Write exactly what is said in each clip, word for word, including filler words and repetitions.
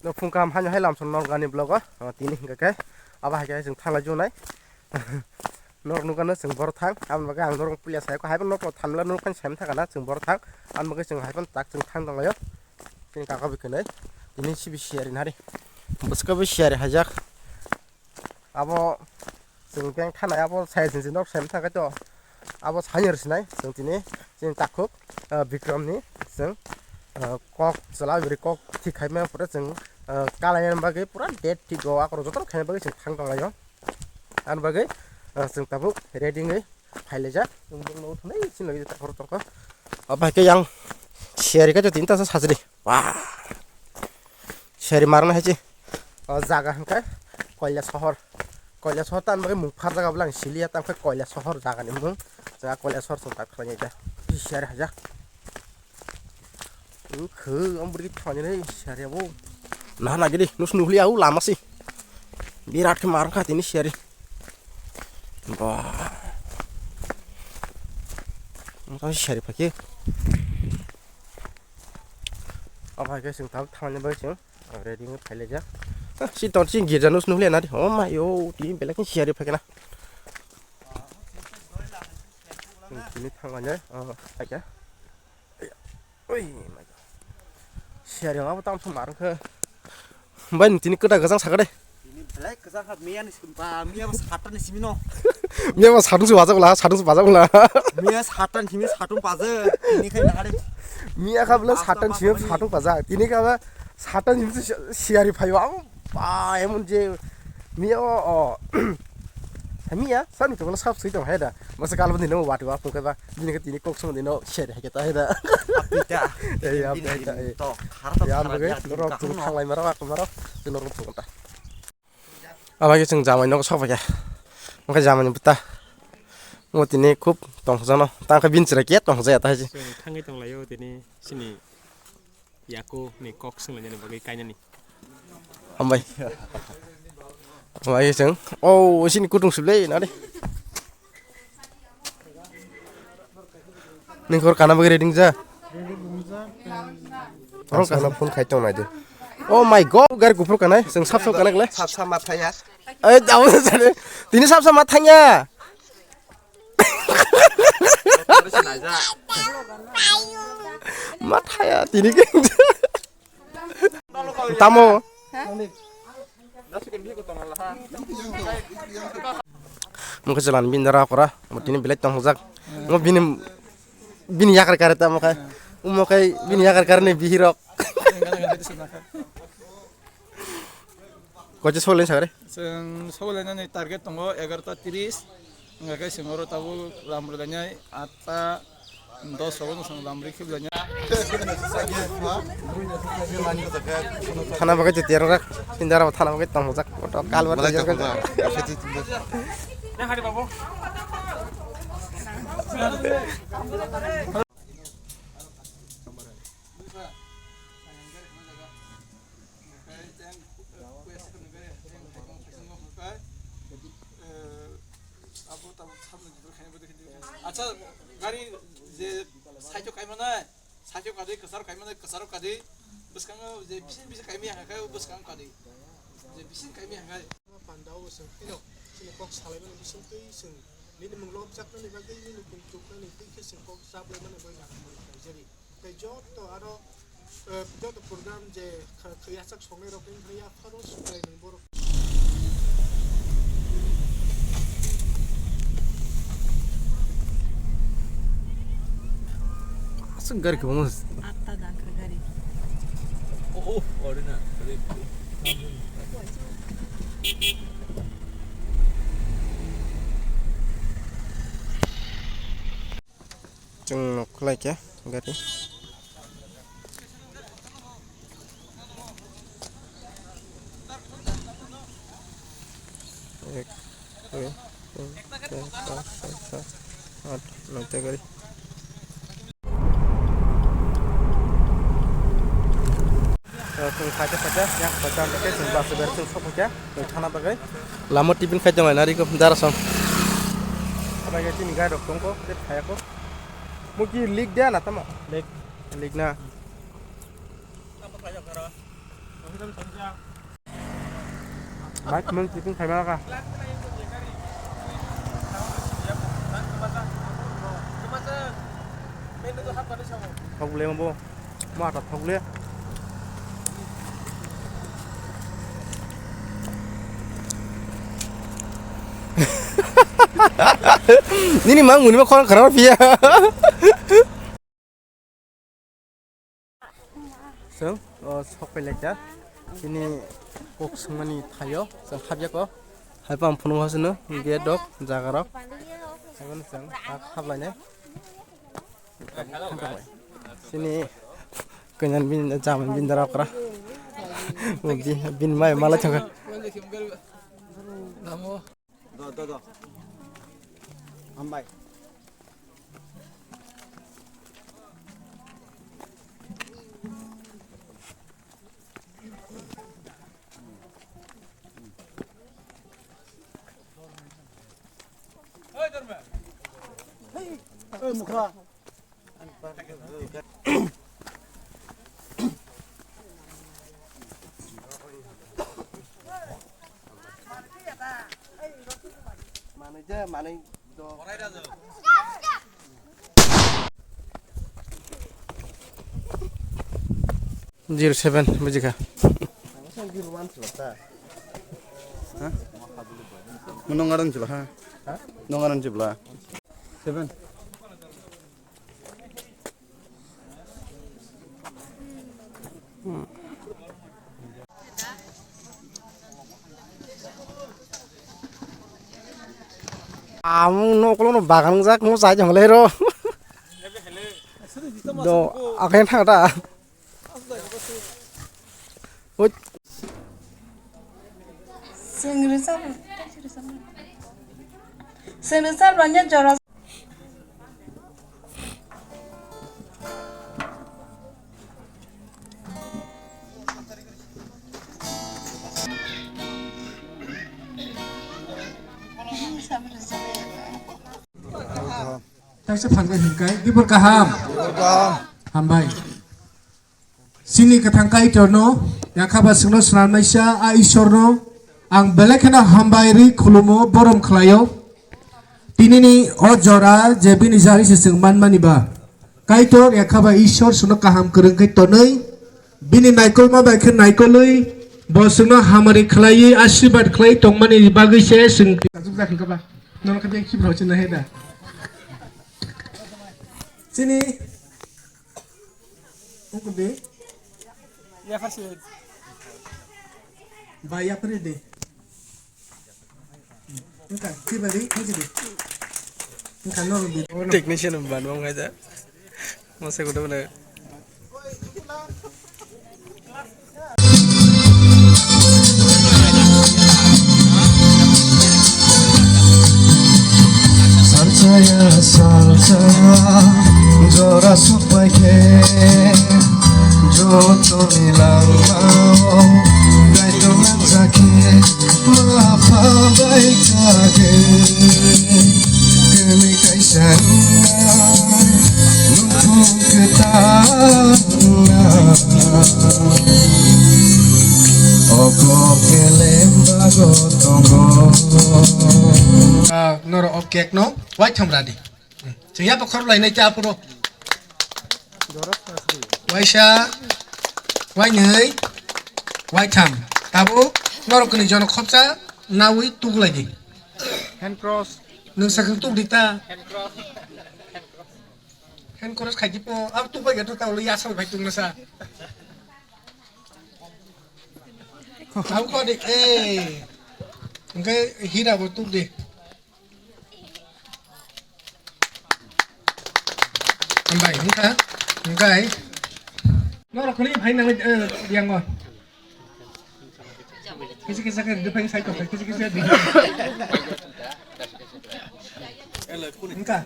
No phung kaham haino hai lamsong norok ani vlog o. O, tini hingka khe abo hai khe chwng thanglai junai. Norok nukha no chwng boro thang. Aboni bagwi ang norok puila sai kho. Hai bo nok rok thanla norok phai sai thangkha na chwng boro thang. Aboni bagwi chwng hai phano tak chwng thang tonglaio. Chini kaka bai kwnwi. Tini sibi siyari nari. Bwswk bo siyari haijak. Abo chwng beng thanai abo sai sinsi nok sai thangkha to. Abo sai sinai chwng tini chini takhuk, ah, Bikram ni chwng, ah, kok chwla bwrwi kok thik khai ma pore chwng, ah, kalai bagwi pura date thik o akorok joto khaina bagwi chwng thang tonglaio. Ani bagwi, ah, chwng tabuk ready wngwi phailaijak. Chwng bwkno thunai chini bagwi takhoro tongkha. Abo hai khe yang siyari khe tini ta sajri. Wah. Seri marna hai se. O jaga hwnkhe Koila sohor. Koila sohor tamo bagwi mung pharjak abole ang siliya, tamo khe Koila sohor jagani mung. Jaga Koila sohor chwng tak khlainai da. Seri hajak. Ukhu, om bwrwi thani re seri abo. Nah, lagi di, nus nuhli au lama sih. Birat khe mar kha tini seri. Wah. Motha seri phakhe. Abo hai khe chwng tabuk thangna bagwi chwng ready wngwi phailaijak. Ah, si ton si girja nus nuhli nadi. Oh my yo, tini belai khe siyari phaikhe na. Chwng tini thangmani, ah, hai khe. Oi, my God. Siyari abo tamo thang marwkhe. Bai tini kwta gajang sakade. Ini belai kwchang kha, miya ni sim-, ba, miya bo satta ni simi no. Miya bo satung se bajak la, satung se bajak la. Miya satta ni simi satung bajak, ini khai na hade. Miya kha bela satta ni simi satung bajak. Tini kha ba satta ni simi si-, siyari phayo. Ang ba emon je miya o, o. Miya sani to bela sab sui tong hai da. Masa kal bani no wati wa pung kha ba. Bini khe tini kok song dino siyari hai khe ta hai da. Apita. Eh, apita, eh. To, khara to ya, khara bagwi, ya, norok tini chwng kaham no. Thanglai marok, ako marok, chwng norok tong ta. Abagwi chwng jamai nogo sok phaikha. Wngkha jamai ni bwta. Ngo tini khub tongthokjano. Tangkha bini chwrai kiya tongthokjaya ta hai se. Chwng thangwi tonglaio tini chini yaku ni kok swnglainani bagwi kainani. Hambai. Hambai chwng. Oh, chini kutung sublai nari. Nini khor kana bagwi ready wngja? Ang sana phone khai tong nai de. Oh my God, gari kuphur kanai, chwng sap sap kanai le. Sap sap ma thaya. Ai, jabo sare. Tini sap sap ma thangya. Ma thaya, tini ke. Tamo. Mungkhe chwla ni bini dara kora, mo tini belai tongthokjak. Mo bini, bini yakar kare tamo khai. Mo khai bini yakar kare ni bihirok. Koicha sogwi laina sakhe? Chwng sogwi lainani target tongo egarota tris. Wngkha khe chwng oro tabuk lam rwlainai atta dos rogo no chwng lam rikhi lainai. Thana bagwi twi tiyar rak. Sindara bo thana bagwi tongmojak. Koto kalbar tiyar rak. Acha, gari je side o kaimana, side o kadui, kwcharo kaimana, kwcharo kadui, bwskango je bisin bisin kaimaya hwnka khe bwskango kadui. Je bisin kaimaya hwnka. Pandao se phino chini kok salaimani bising twi chwng nini mung lobjaknani bagwi nini mung chuknani twi khe chwng kok chaplaimani bagwi naharmani khlaijari. Tei joto aro, eh, joto program je kha-, khwiyachak songnai rok wngkha ya phano Subraiyung borok. Aswk gari kwbangma. Atta dangkha gari. Oh, oh, ori na. Chwng nok khwlai khe gari. Ek, dui, tin, char, panch, chhoi, sat, aat, noi ta gari. Chwng khaite khaite yang khaite khaite chwng bus ber chwng sokphaikha chwng thana bagwi. Lama tiffin khai tonglai nari ko dara song. Abai khe chini gai rok tongko, tei khayako. Mo ki lik de na tamo? Lik. Lik na. Bai, mung chipping khai ma ka. Thok le mo bo. Mo ata thok le. Nini mang muni ma khorang khara pia. Chwng o sok pai laikha chini kok swngmani thaio chwng habya ko hai pam phunuk hasino gate rok jaga rok hai mano chwng tak hablai nai. Chini kainan bin jaman bin dara okra bin mai malai thangkha. Do, do, do. Hambai. Oi, mukha. Manui je, manui do. Zero seven, bujikha. Zero one sila ta. Ha? Mo nongaran sila ha? Ha? Nongaran sila. Seven. Amung no kolo no bagan jak mo sai jong le ro. Do akhai thang ta. Oi. Sengri sab. Sengri sab ranya jora. Taisa phanbai hwnkai, dibor kaham. Hambai. Chini kwthang Kaitorno, yakhaba chwngno swnamnaisa a Ishorno ang belai kheno hambai rwi khulumo, borom khlaio. Tinini o jora je bini jari se chwng manmani ba, Kaitor yakhaba Ishor chwngno kaham kwrwng khe tonwi, bini naikolma bai khe naikolwi, bo chwngno hamari khlaiwi, asirwad khlai tongmani bagwi se chwng kajuk jak hwnkhe ba, nono khe beng khibrao chwngno he da. Chini Ungkudi. Yaphar se. Ba yaphar de. Engka, kibari, kibari. Engka, no, bi. Technician ban wng aja. Masa kuda mana. Salsaya salsa jora sokpaikhe jotoni langmao kaitor nangjak khe ma pha bai kha khe. Kwnwi kaisa wngna nukhung kwtal wngna. Oklok belem bago tongo. Ah, norok o cake no waitham radi. Hmm. Chwng ya bokhorok lainai cha aphuru. Waisa, wainwi, waitham. Tabuk norok kwnwi jono khopsa nawi tuklaidi. Hand cross. Nwng sakang tukdi ta. Hand cross khaidi po. Ab tukbai gato ta ulo yasal bai tuknasa. Tabuk kodi, eh. Hwnkhe hira bo tukdi. Hambai, hwnkha, hwnkhe. Norok khwnwi phai nangwi, eh, yango. Kisa kisa khe rwdi phai sai tongkha, kisa kisa rwdi. Hwnkha.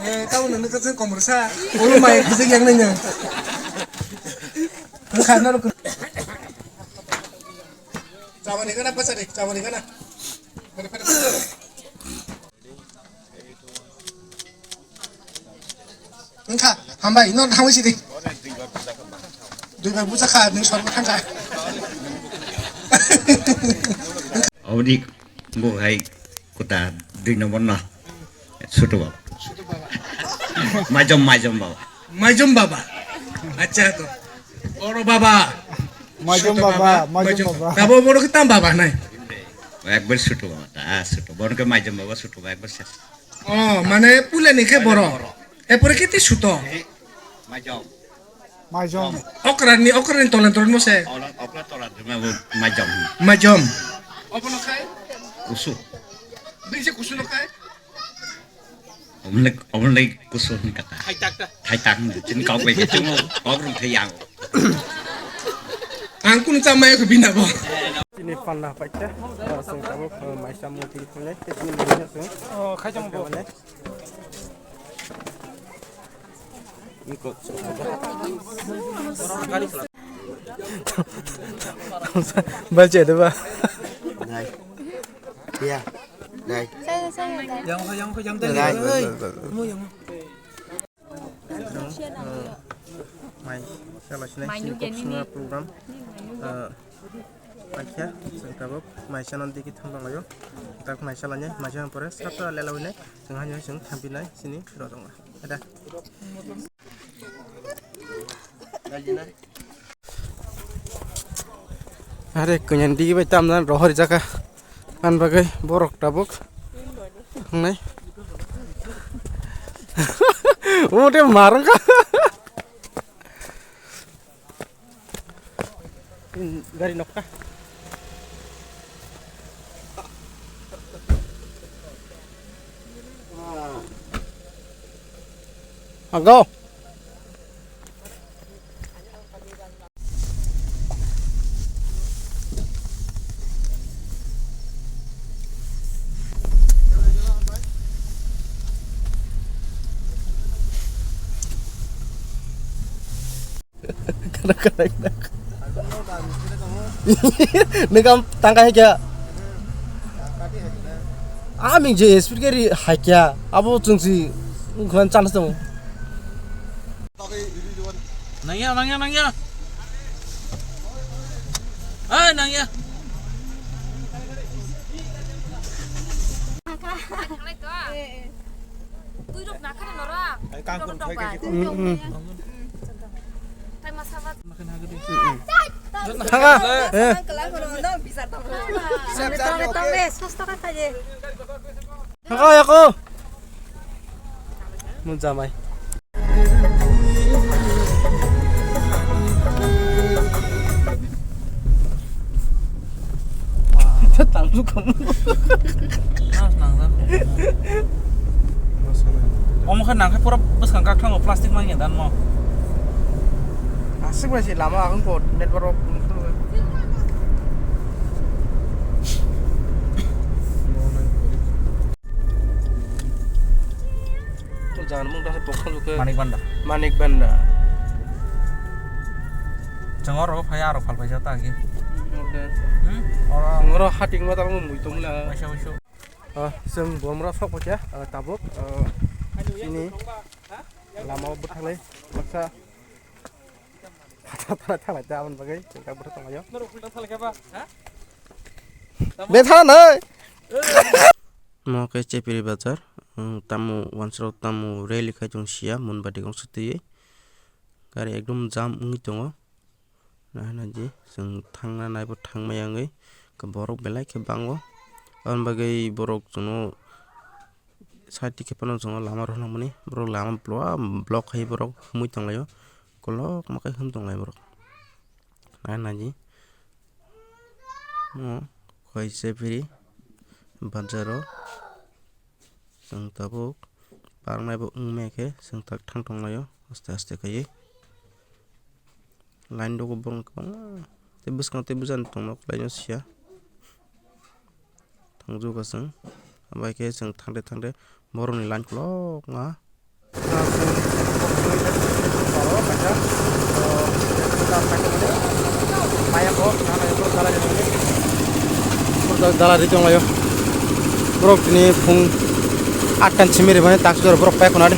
Eh, tamo nang nukha se komorsa. Ulo mai khajak yang nanya. Nukha na rukun. Chamani gana bacha de, chamani gana. Wngkha, hambai, no thangwi sidi. Duibar bujakha, nwng sorbo thangkha. Oboni bo hai kuta dui number no. Sutu baba. Majom, majom baba. Majom baba. Acha to. Oro baba. Majom baba, majom baba. Tabo boro kitam baba nai. Ekbar sutu baba, ta sutu. Bono ke majom baba sutu baba ekbar ses. Oh, mane pule ni khe boro. Epore kiti suto. Majom. Majom. Okra ni, okra ni tolan tolan mo se. Okra tolan tolan mo majom. Majom. Obono khai? Kusu. Bingse kusu no khai? Omonle, omonle kusu ni kata. Khai tak ta. Khai tak ni, chini kok bai chini kok rung khai yang. Ang kun chamai ko bina bo. Chini panna paikha, ah, sung tabuk, ah, maisa murti thungnai, tei chini murti sung. Oh, khai chamo bo. Baca ada ba? Dai. Iya. Dai. Saya, saya, dai. Yang, yang, yang, dai. Dai. Oi. Kamu yang. Mai, salah sini. Mai sini nugeni kok ni. Semua program. Ni mai nuge. Eh, Paikha, chwng tabuk maisa no digi thang tonglaio. Tak maisa lainai, maisa pore sato lela winai, chwng haino chwng thampinai chini rojong. Ada. Are, kwnyan digi bai tamna rohor jaka. An bagwi borok tabuk. Nai. Omo te marwngkha. Gari nokta. Ago. Nokam tangka hai kya? Ami je speed gari hai kya? Abo chungsi khwan chance dong. Nangya, nangya, nangya. Hai, nangya. Twi rok na khana nora. Ai, kang kun phai khe. Mm, mm. Tai ma sabat. Thanga. Eh. Tong de, sos taka khaye. Thanga ya ko. Mun jamai. Tangsu kamu. Mas nang jam. Omo khe nang khe pura bwskang kak thango plastic manya dan mo. Aswk bai se lama ang ko network. Jan mung dasa pokok luka. Manik Banda. Manik Banda. Chwng oro phai aro phal paisa ta agi. Oke. Hmm? Oro. Chwng oro hating ma tamo mui tong la. Paisa paisa. Ah, chwng bomra sok pacha, ah, tabuk, ah, sini lama bwthalai baksa. Phatha phatha thalai ta aboni bagwi chwng ta bwtha tonglaio. Norok phulta thalai kha ba? Ha? Betha nai. Mo khe Chepiri bazar, um, tamo wansaro tamo rally khai tong sia, Munbati gongsa twiwi. Gari ekdom jam wngwi tongo. Nahana di, chwng thangna naibo thangmaya wngwi, borok belai khe bango. Aboni bagwi borok chwngno side twi khe phano chwngno lama rwnangmani, borok lama blo-, block khai borok humui tonglaio, kolokma khe hum tonglai borok. Nahana di, mo khaisa phiri bazaro. Chwng tabuk parnai bo wngmaya khe chwng tak thang tonglaio aste aste khaiwi. Line rogo borok kwbangma tei bwskango tei bwskango tongma kwlaino siya. Thangjakgo chwng, abo hai khe chwng thangde thangde borokni line kolokma Dalari tonglaio. Borok tini phung atta ni simi rwmani taksujor borok paikha nadi.